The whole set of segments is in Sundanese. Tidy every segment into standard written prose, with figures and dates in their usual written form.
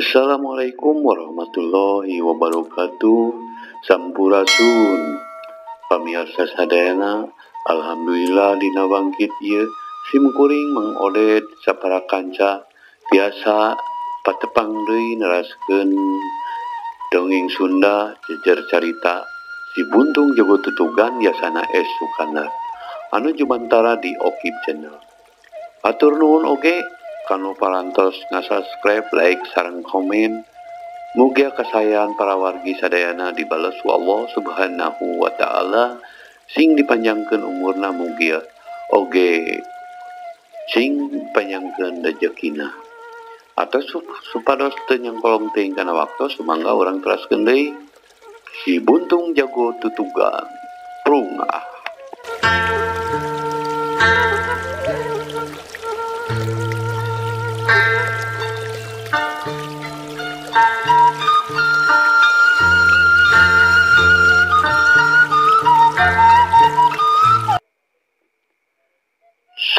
Assalamualaikum warahmatullahi wabarakatuh. Sampurasun pamirsa sadayana, alhamdulillah dina bangkit ieu sim kuring Mang Oded sapara kanca biasa patepang deui neraskeun dongeng Sunda jejer carita Si Buntung Jago Tutugan yasana S Sukandar anu jumantara di Okib Channel. Atur nuhun oge kanu parantos ngasubscribe, like, sareng komen. Mugia kasayan para wargi sadayana dibales ku Allah Subhanahu wa taala, sing dipanjangkeun umurna mugia oge sing panjangkeun rejekina. Atau supados teu nyangkolong teuing kana waktu, sumangga urang teraskeun deui Si Buntung Jago Tutugan. Prungah.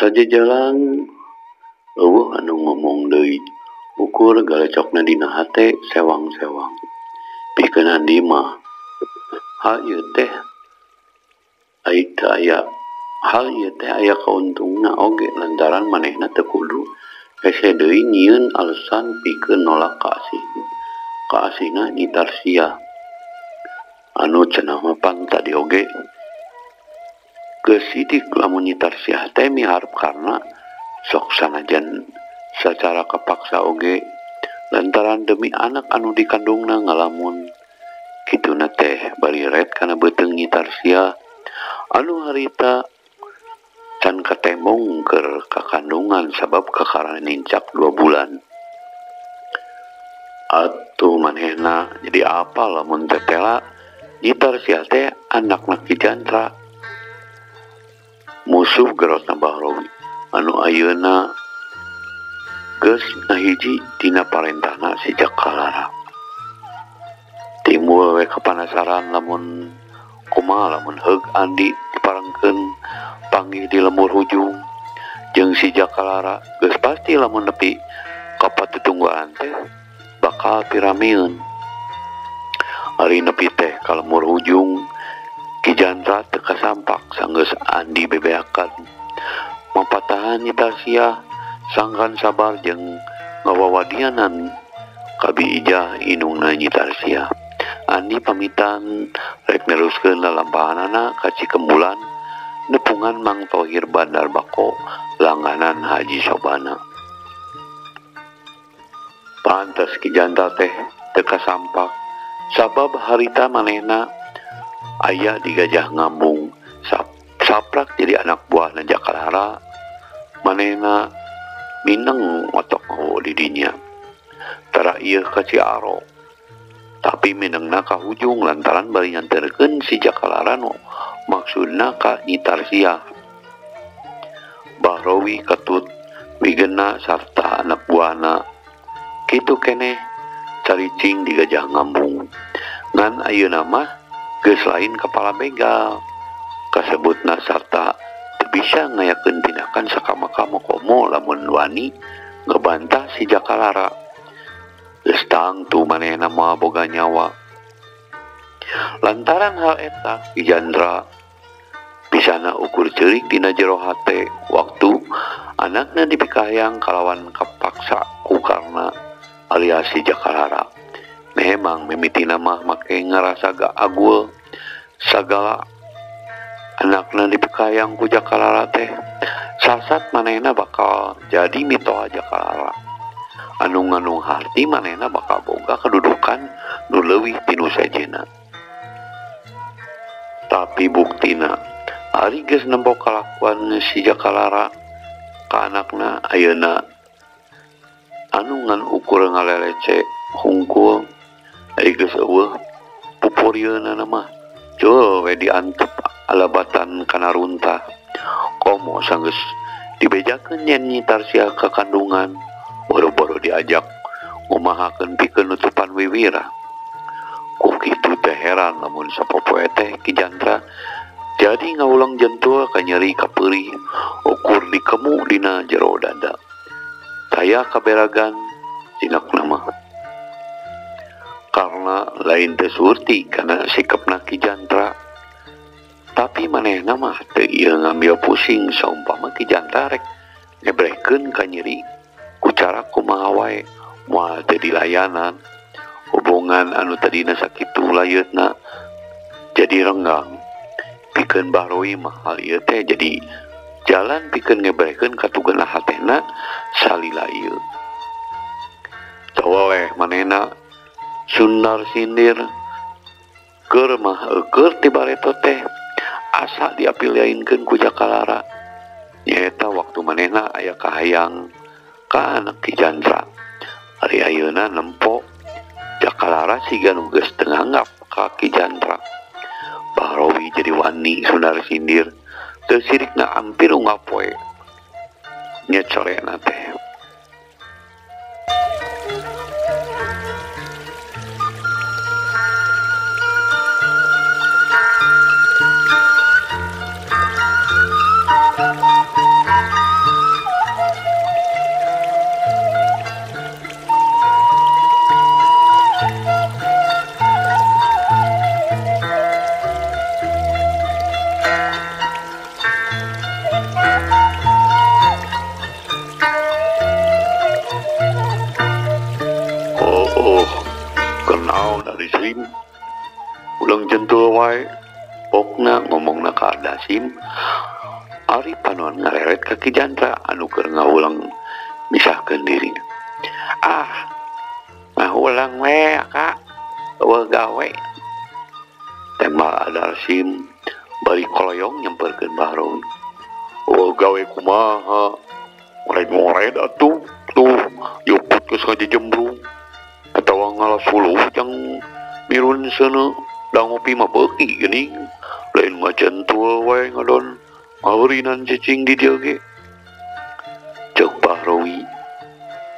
Sajajalan eueuh anu ngomong deui, ukur galecokna dina hate sewang-sewang. Pikeun Andi mah hal ieu teh ai teu aya hal ieu teh aya kauntungna oge lantaran manehna teu kudu hese deui nyieun alasan pikeun nolak ka asihna Nyi Tarsiah anu cenah mah pan tadi oge geus sidik lamun Nyi Tarsiah teh miharep karna sok sanajan sacara kapaksa oge lantaran demi anak anu dikandungna ngalamun kituna teh bari ret kana beuteung Nyi Tarsiah anu harita can katembong keur kakandungan sabab kakara nincak 2 bulan. Atuh manehna jadi apa lamun tetela Nyi Tarsiah teh anakna Ki Jantra musuh gerotna Bahrowi anu ayeuna geus ngahiji dina parentahna si Jakalara. Timbul we kapanasaran lamun kumaha lamun heug Andi diparengkeun panggih di lemur hujung jeung si Jakalara geus pasti lamun nepi ka patutungguan teh bakal piramieun. Ari nepi teh ka lemur hujung Ki Jantra teu kasampak sanggeus Andi bebeakan mapatahan Nyi Tarsiah sangkan sabar jeung ngawawadianan kabi ijah indungna Nyi Tarsiah. Andi pamitan rek neruskeun lalampahanana ka Cikembulan nepungan Mang Tohir Bandar Bako langganan Haji Sobana. Pantes Ki Jantra teh teu kasampak sabab harita manehna aya di Gajah Ngambung saprak jadi anak buahna Jakalara. Manehna mineng otok ngawo di dinya tara ieu ka Ciaro tapi minengna ka hujung lantaran bari nyanterkeun si Jakalara nu maksudna ka Nyi Tarsiah. Bahrowi ketut wigena sarta anak buahna kitu keneh caricing di Gajah Ngambung. Ngan ayeuna mah geus lain kepala begal kasebutna sarta teu bisa ngayakeun tindakan sakama-kama komo lamun wani ngebantah si Jakalara. Geus tangtu manehna moal boga nyawa. Lantaran hal eta Ki Jantra bisana ukur ceurik dina jero hate waktu anakna dipikahayang kalawan kapaksa ku karna alias si Jakalara. Memang mimitina mah make ngarasa gak agul sagala anakna dipikahayang ku Jakalara teh sasat manehna bakal jadi mitoha Jakalara anu ngandung harti manehna bakal boga kedudukan nu leuwih tinu sejenna. Tapi buktina ari geus nempo kalakuan si Jakalara ka anakna ayeuna anu ngan ukur ngalelece hungkul ari geus eueuh pupurieunana mah cul we diantep alabatan kana runtah. Komo sanggeus dibejakeun yen Nyi Tarsiah ka kandungan boro-boro diajak ngumahakeun pikeun nutupan wiwira. Ku kitu teh heran lamun sapopoe teh Ki Jantra jadi ngaulang jentul ka nyeri kapeurih ukur dikemu dina jero dada. Taya kaberagan sinakna mah. Lain teu surti kana sikapna Ki Jantra. Tapi manehna mah teu ieu ngambil pusing saumpama Ki Jantra rek ngebrehkeun ka nyeri ku cara kumaha wae moal teu dilayanan. Hubungan anu tadina sakitu layeutna jadi renggang. Pikeun Bahrowi mah hal ieu teh jadi jalan pikeun ngebrehkeun katugena hatena salila ieu. Taweh manehna sundar sindir keur mah eueur ti bareto teh asa diapiliainkeun ku Jakalara. Nyaeta waktu manehna aya kahayang ka anak Ki Jantra. Ari ayeuna nempo Jakalara siga nu geus teu nganggap ka Ki Jantra. Bahrowi jadi wani sundar sindir teu sirikna ampir unggal poe nyecorekna teh. Ulang jentul wae pokna ngomongna ka Dasim. Ari panon ngareret ka Ki Jantra anu keur ngawulang misahkeun diri. Ah, ngahulang we ka eueuh gawe. Tembal Adarsim bari koloyong nyamperkeun Bahrowi. Eueuh gawe kumaha? Ngored-ngored atuh tuh yuput geus ngajejembrung atawa ngalasuluh jang mirun seuneu. Da ngopi mah beuki geuning lain ngajentul wae ngadon ngaurinan cicing di dieu ge. Ceuk Bahrowi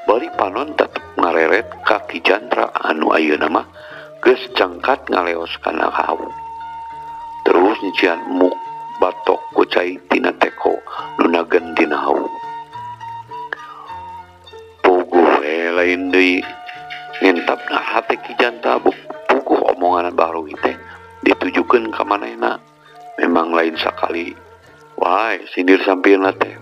bari panon tetep ngareret ka Ki Jantra anu ayeuna mah geus cangkat ngaleos kana hawu. Terus nyician muk batok ku cai tina teko nu nagen dina hawu. Puguh we lain deui ngentapna hate Ki Jantra puguh omongan Bahrowi teh ditujukeun ka manehna. Memang lain sakali wae sindir sampirna teh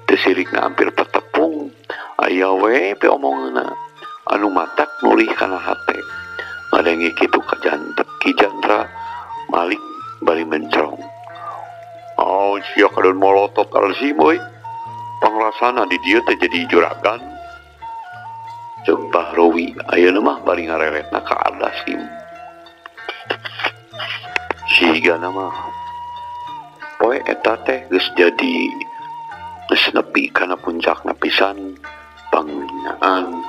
teu sirikna hampir petepung aya we pe omonganna anu matak nulih kana hate. Ngadenge kitu ka Ki Jantra malik bari mencrong. Oh sia kadon molotot alsim euy pangrasana di dieu teh jadi juragan. Ceuk Bahrowi ayeuna mah bari ngareretna ka Ardasim. Sigana mah poe eta teh geus jadi geus nepi kana puncakna pisan panghinaan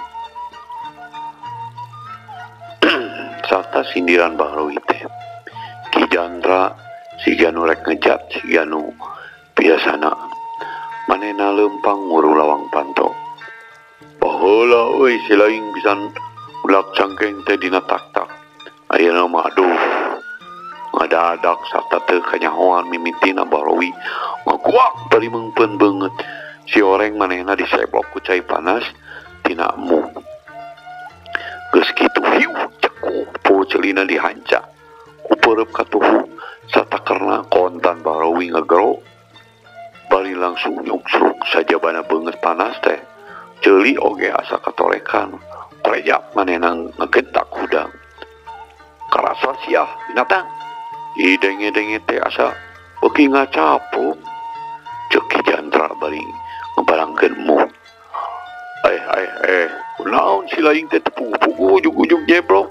sarta sindiran Bahrowi teh. Ki Jantra siga nu rek ngejat siga nu biasana manehna leumpang nguru lawang panto. Baheula euy si laing pisan ulak cangkeng teh dina tak-tak. Ayeuna mah aduh ngadadak sarta teu kanyahoan mimitina Bahrowi ngaguak bari meungpeun beungeut. Si oreng manehna diseblok ku cai panas tina embung. Geus kitu hiu cekuh po celina dihanca ku peureub katuhu satakerna kontan Bahrowi ngagero bari langsung nyungsruk sajabana beungeut panas teh. Ceuli oge asa katorekan korejap manehna ngegentak hudang. Karasa siah binatang idenge-denge teh asa beuki ngacapuk. Ceuk Ki Jantra bari ngebarangkeun mu. Kunaon si laing teh tepung-pugu ujug-ujug nyeblok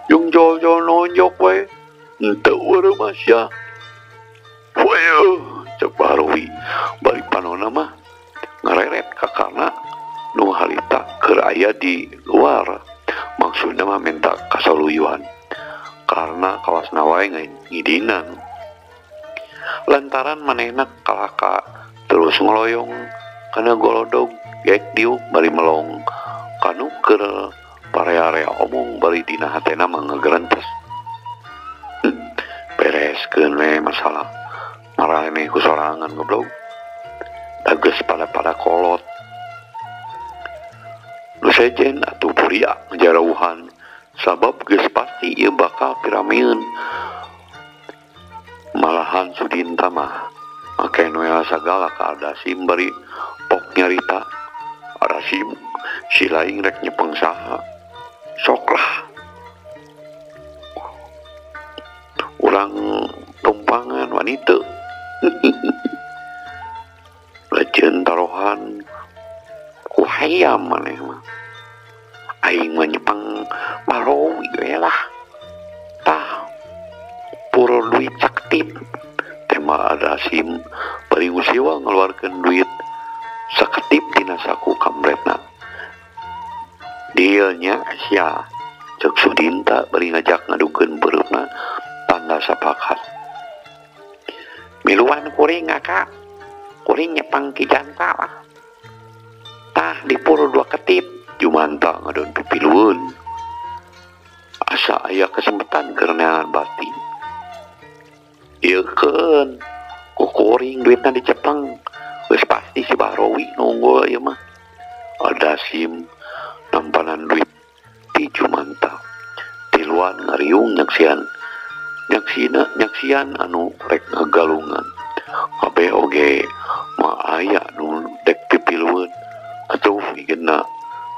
jeung jol-jol nonjok we henteu eureum mah sia. Weuh ceuk Bahrowi bari panonna mah ngareret kakarna nu harita keur aya di luar. Maksudna mah minta kasaluyuan karena kawasna wae ngidinan. Lantaran manehna kalaka terus ngeloyong kana golodog gek diuk bari melong kanu keur parea-area omong bari dina hatena mah ngagerentes. Bereskeun we masalah marane ku sorangan goblok. Geus pada-pada kolot. Nu sejen atuh buria ngajarauhan Sabab geus pasti ieu bakal pirameun. Malahan Sudinta mah make Noel sagala ka Ardasim bari pok nyarita. Ardasim si laing rek nyepeng saha. Sok lah. Urang tumpangan wanita. Lajeun taruhan ku hayam maneh mah. Aing mah nyepeng Bahrowi we lah. Tah puro duit saktip. Tema Ardasim bari ngusiwa ngeluarkeun duit saketip tina saku kambretna. Dealnya sia cek Sudinta bari ngajak ngadukeun beureumna tanda sapakat. Miluan kuring akak, kuring nyepang Ki Janta lah. Tah dipuru 2 ketip. Jumanta ngadon pipilueun. Asa aya kesempatan keur neangan bati. Ieu keun ku kuring duitna dicepeng. Geus pasti si Bahrowi nunggul ieu mah. Ardasim nampanan duit ti Jumanta. Tiluan ngariung nyaksian. Nyaksian anu rek ngagalungan. Kabeh oge mah aya nu dek pipilueun. Atuh igeuna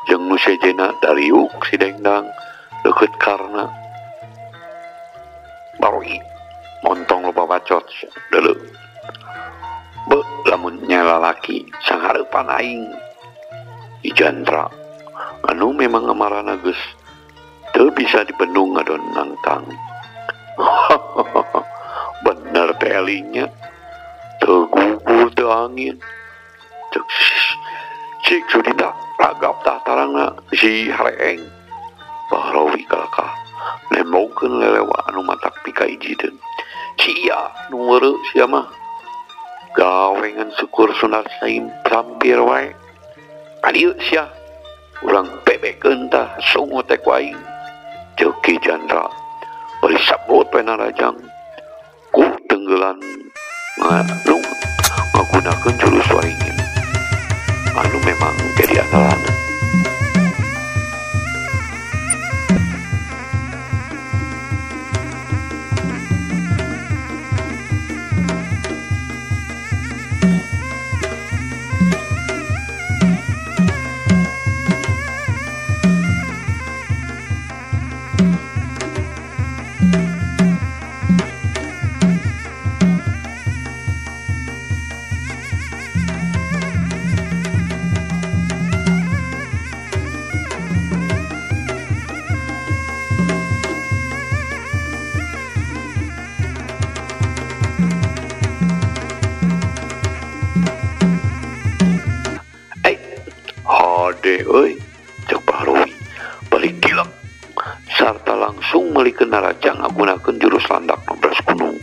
jeung nu sejena dariuk si dengdang deukeut karna. Bahrowi montong loba bacot deuleu. Be lamun nya lalaki sanghareupan aing. Ijantra anu memang amarana geus teu bisa dibendung ngadon nangtang. Bener teh elinya teu gugur teu angin. Cek cik Sudinta ragap tah tarangna si hareeng. Bahrowi kalakah nembongkeun lelewa anu matak pikaijiteun. Sia nu weureu sia mah. Gawe ngan syukur sunat saim sampir wae. Kadieu sia urang bebekeun tah sungu teh ku aing. Ceuk Ki Jandra bari sabrut we narajang ku tenggelan nu ngagunakeun jurus waringin anu memang jadi andalan. Euy, cek Bahrowi balik gilak sarta langsung melikeun narajang ngagunakeun jurus landak 16 gunung.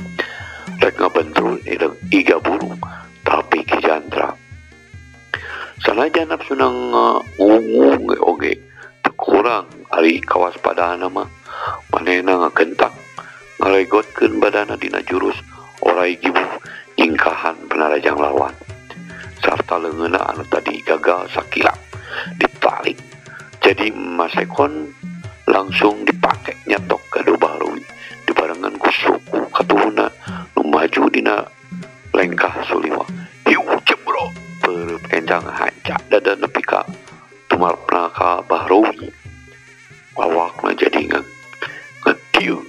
Rek ngabentrul iga burung tapi Ki Jandra sanajan nafsuna ngungung oge teu kurang ari kawaspadaan mah. Manehna ngagentak ngalegotkeun badana dina jurus orai gibuh nyingkahan penarajang lawan sarta leungeunna anu tadi gagal sakilap ditarik jadi masekon langsung dipakai nyetok gaduh Bahrowi dibarengan ku suku katuhuna nu maju dina lengkah suliwa. Hiu jebro beureum enjang hanca dada nepi ka tumarpna ka Bahrowi. Awakna jadi ngetiung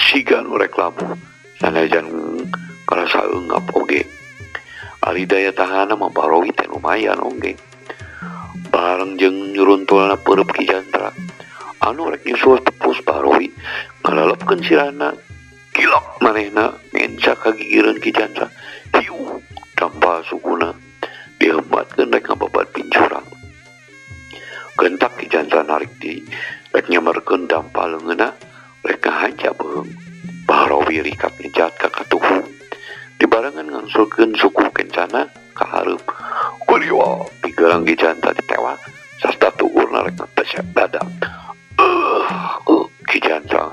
siga nu rek labuh sanajan karasa eungap oge. Ari daya tahanna mah Bahrowi teh lumayan oge. Bareng jeung nyuruntulna peureub Ki Jandra anu rek nyusul tepus Bahrowi ngalelepkeun sirahna. Gilok manehna ngenca ka gigireun Ki Jandra. Hiu dampal sukuna dihembatkeun rek ngababad pincurang. Gentak Ki Jandra narik di rek nyamerkeun dampal leungeunna rek ngahanca beuheung. Bahrowi rikat ngejat ka katuhu dibarengan ngangsulkeun suku kencana ka hareup. Kuliwa pigerang Ki Jandra ditewak sarta tuurna rek ngetesep dada. Ki Jandra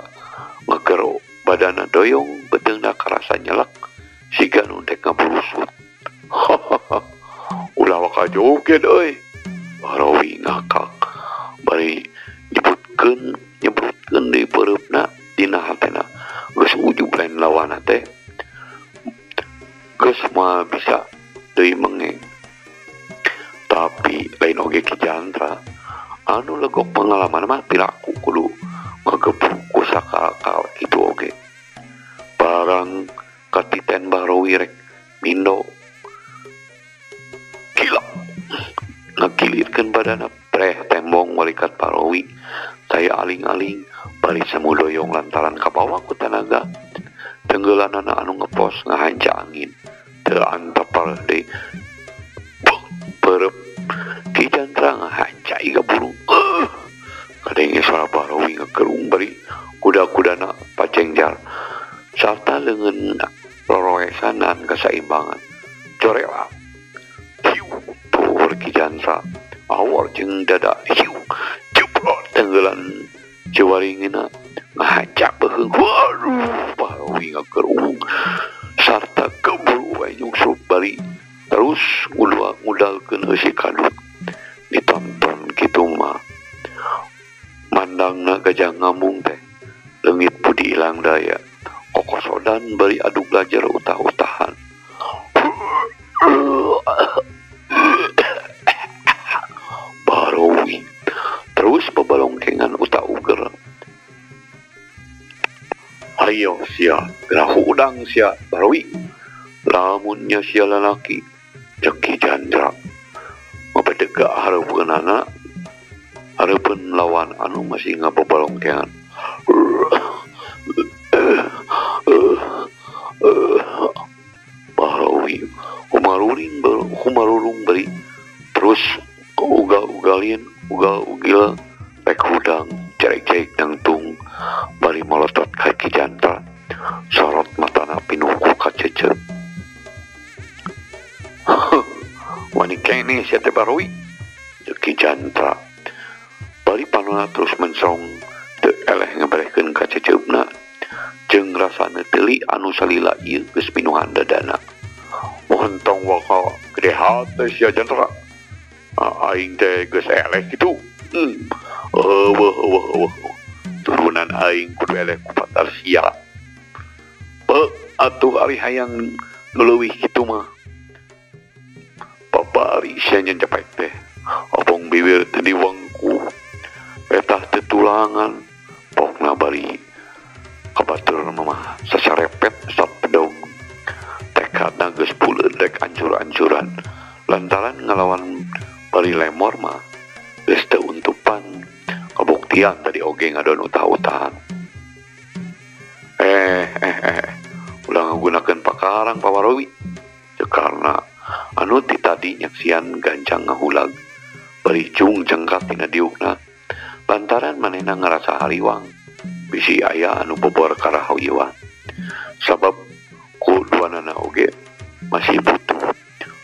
ngegero badana doyong beuteungna karasa nyelek siga nu dek ngabulusut. Ulah waka joget euy. Bahrowi ngakak bari nyebutkeun Nyebrutkeun nyebrutkeun deui peureupna dina hatena geus ujub lain lawan teh geus moal bisa deui menge. Tapi lain oge Ki Jantra anu legok pengalaman mah piraku kudu ngagebuk ku sakakal kitu oge. Barang katiten Bahrawi rek mindo gila ngagilirkeun badana preh tembong walikat Bahrawi saya aling-aling bari semu doyong lantaran kabawa ku tanaga tenggelanana anu ngepos ngahanca angin teu antepal deui perep Ki Jantra ngahanca iga burung. Kadenge suara Bahrawi ngegerung bari kuda-kudana pacengjar sarta leungeun roroesanan kasaimbangan corela hiu tur Ki Jantra awor jeung dada hiu jebrot tenggelan ciwaringina ngahanca beuheung. Waduh, Bahrawi ngagerung sarta keburu we nyungsup bari terus ngudalkeun eusi kadut. Ditonton kitu mah mandangna gajah ngambung teh leungit budi ilang daya kokosodan bari adu belajar utah-utahan. Bahrawi terus babalongkengan utah uger. Ayo sia gerahu udang sia Bahrawi lamunnya sia lalaki cek Ki Jantra mabedega hareupeunana hareupeun lawan anu masih ngababalongkengan. Bahrawi humarurung beri terus ugal-ugalin ugal-ugil rek hudang cerek-cerek nangtung bari molotot ka Ki Jantra sorot matana pinuh ku kacecep. Wani kene sia teh Bahrawi cek Ki Jantra bari panona terus mensong teu eleh ngaberehkeun ka ceceupna jeung rasana teuli anu salila ieu geus pinuhan dadana. Mohon tong waka gede hate sia Jantra aing teh geus eleh kitu. Eueuh eueuh eueuh turunan aing kudu eleh ku patar sia. Beuh atuh ari hayang nu leuwih kitu mah babari sia nyencepek teh obong bibir teh diwengku etah teh tulangan pokna bari kabatur mah sasarepet sat pedong tekadna geus puleuh rek ancur-ancuran lantaran ngalawan bari lemor mah geus teu untupan kabuktian tadi oge ngadon utah-utahan. Ulah ngagunakeun pakarang Pak Bahrawi karena anu ti tadi nyaksian gancang ngahulag bari cung jengkat tina diukna lantaran manehna ngarasa hariwang bisi aya anu bobor karahoyeuan sabab ku duanana oge masih butuh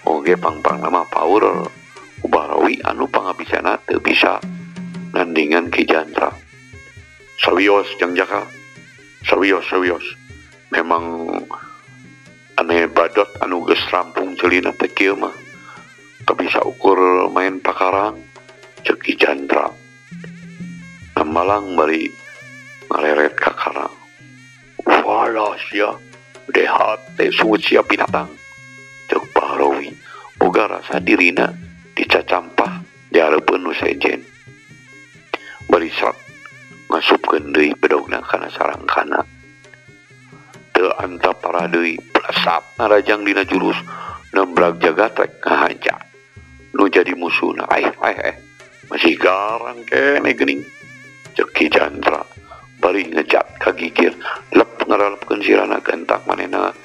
oge pangpangna mah paur ku Bahrawi anu pangabisana teu bisa nandingan Ki Jantra. Sawios jang jaka sawios sawios memang aneh badot anu geus rampung celina teh kieu mah kabisa ukur main pakarang cek Ki Jantra. Namalang bari ngaleret ka karang. Walah sia gede hate sungut sia binatang cek Bahrawi boga rasa dirina dicacampah di hareupeun nu sejen. Bari sat ngasupkeun deui bedogna kana sarangkana. Teu antapara deui plesap narajang dina jurus nembrag jagat rek ngahanca nu jadi musuhna. Ai masih garang kene geuning cek Ki Jantra bari ngejat ka gigir lep ngaralepkeun sirana gentak manehna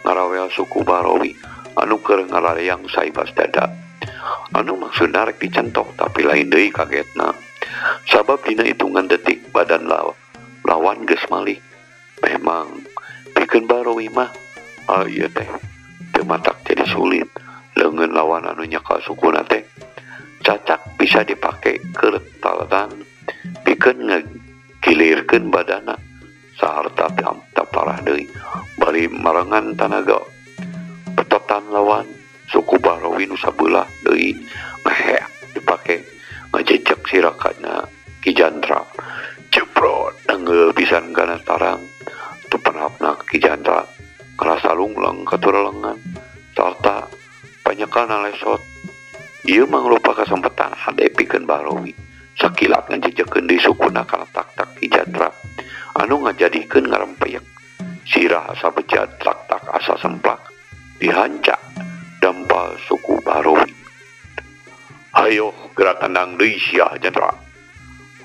ngarawel suku Bahrawi anu keur ngalareyang saibas dada anu maksudna rek dicentok tapi lain deui kagetna sabab dina hitungan detik badan lawan geus malik. Memang pikeun Bahrawi mah ieu teh teu matak jadi sulit leungeun lawan anu nyekal sukuna teh cacak bisa dipake keur talatan pikeun ngagilirkeun badana saharta parah deui bari marengan tanaga petotan lawan suku Bahrawi nu sabelah deui ngeheak dipake ngajejek sirakana Ki Jantra. Jeprot nenggel pisan kana tarang. Tupenapna Ki Jantra ngarasa lungleng katurelenggan sarta panyekalna lesot. Ieu mangrupa kasempatan hade pikeun Bahrowi. Sakilat ngajejekeun deui sukuna kana tak-tak Ki Jantra anu ngajadikeun ngarempeyek. Sirah asa bejat, tak-tak asa semplak dihancak dampal suku Bahrowi. Ayo gerak tandang deui sia Jantra.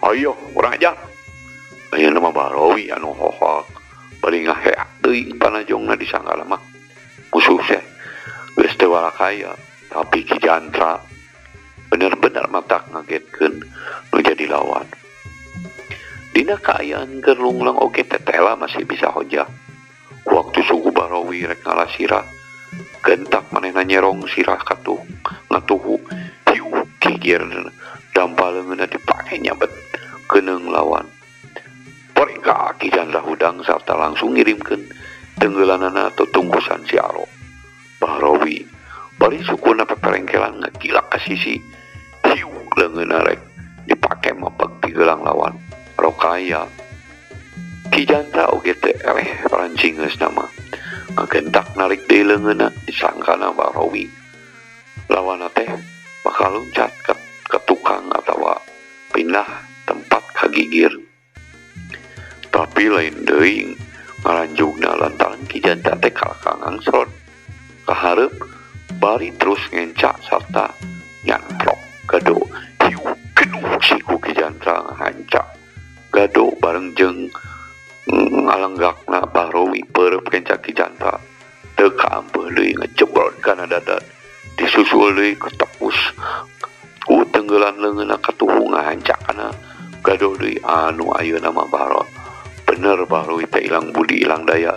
Ayo urang aja. Ayeuna mah Bahrowi anu hohok bari ngaheak deui panajongna disangka mah musuh teh geus teu walakaya, tapi Ki Jantra bener-bener matak ngagetkeun nu jadi lawan. Dina kaayaan keur lungleng oge tetela masih bisa hojah. Waktu suku Bahrowi rek ngalah sirah, gentak manehna nyerong sirah katuh ngatuhu hiu gigir dampal leungeunna dipake nyabet keuneung lawan. Poreka Ki Jantra hudang sarta langsung ngirimkeun tenggelanana atau tunggusan si Aro. Bahrowi bari sukuna peperengkelan ngagilak ka sisi, hiu leungeunna rek dipake mapeg pigelang lawan. Rokaya Ki Jantra oge teh eleh parancingeusna mah ngagentak narik deui leungeunna disangkana Bahrowi lawanna teh bakal loncat ke tukang atawa pindah tempat ka gigir. Tapi lain deui ngaranjugna lantaran Ki Jantra teh kalakang ngangsrot ka hareup bari terus ngencak sarta nyantrok gado. Hiu keduh siku Ki Jantra ngahancak gado bareng jeung ngalenggakna Bahrowi peureub kencak Ki Jantra teu kaampeuh deui ngejebrot kana dada disusul deui ketepus ku tenggelan leungeunna katuhu ngahancak kana gado deui anu ayeuna mah Bahro bener Bahrowi teh ilang budi ilang daya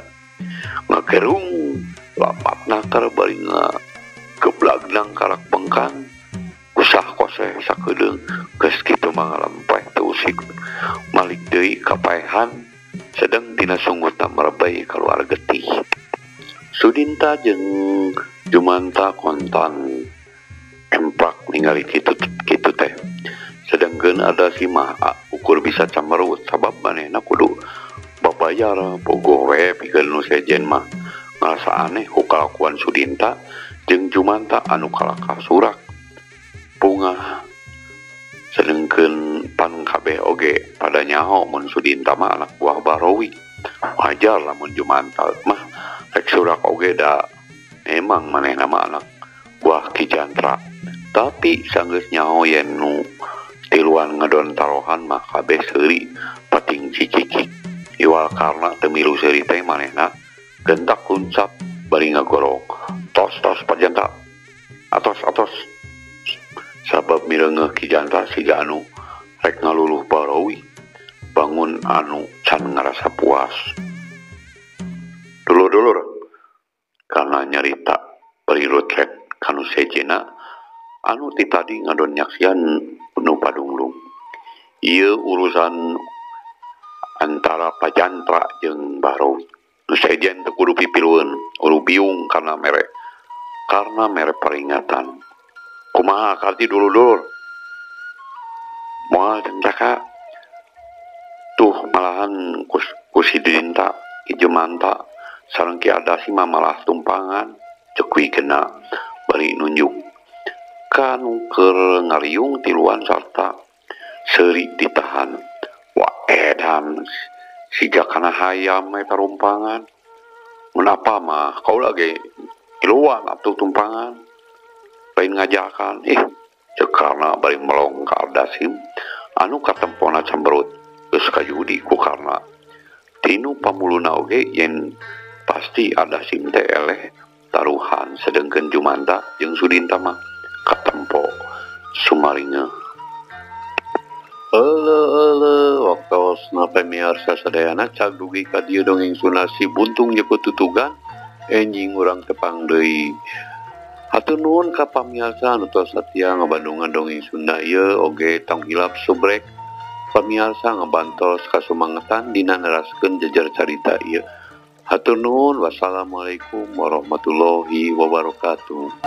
ngagerung lapat nakar bari ngageblagnang karak bengkang kusah koseh sakedeung geus kitu mah ngalempeh teu usik malik deui kapaehan sedang dina sungutna merebay keluar getih. Sudinta jeung Jumanta kontan emprak ningali kitu teh. Sedangkeun ada si mah ukur bisa camerut sabab manehna kudu babayar bogoh we pikeun nu sejen mah. Ngarasa aneh ku kalakuan Sudinta jeung Jumanta anu kalakah surak bungah. Sedengkeun pan kabeh oge pada nyaho mun Sudinta mah anak buah Bahrowi. Wajar lamun Jumanta mah rek surak oge da emang manehna mah anak buah Ki Jantra. Tapi sanggeus nyaho yen nu tiluan ngedon tarohan mah kabeh seuri pating cicicik. Iwal karna teu milu seuri teh manehna gentak luncat bari ngagorok tos-tos Pajanta atos-atos. Sabab mireungeuh Ki Jantra siga anu rek ngaluluh Bahrowi bangun anu can ngarasa puas. Dulur-dulur karena nyarita bari rutret kanu sejena anu ti tadi ngadon nyaksian nu padunglung. Ieu urusan antara Pajantra jeung Bahrowi. Nu sejen teu kudu pipilueun, kudu biung karena mere peringatan. Kumaha karti dulur-dulur? Moal cengcaka. Tuh malahan ku si Dinta, Ki Jumanta sareng Ki Adasi mah malah tumpangan cekui kena bari nunjuk kanu keur ngariung tiluan sarta seuri ditahan. Wah edan siga kana hayam eta rumpangan. Mun apa mah kaula ge tiluan atuh tumpangan. Lain ngajakan cek karna bari melong ka Ardasim anu katempona cemberut geus kajudi ku karna tinu pamuluna oge yen pasti Ardasim teh eleh taruhan sedengkeun Jumanta jeung Sudinta mah katempo sumaringe. Euleuh waktosna pamiarsa sadayana cag dugi ka dieu dongeng Sunda si buntung jeung tutugan enjing urang tepang deui. Hatur nuhun ka pamiarsa anu tos satia ngabandungan dongeng Sunda ieu oge tong hilap subrek pamiarsa ngabantos kasumangetan dina neraskeun jejer carita ieu. Hatur nuhun, wassalamualaikum warahmatullahi wabarakatuh.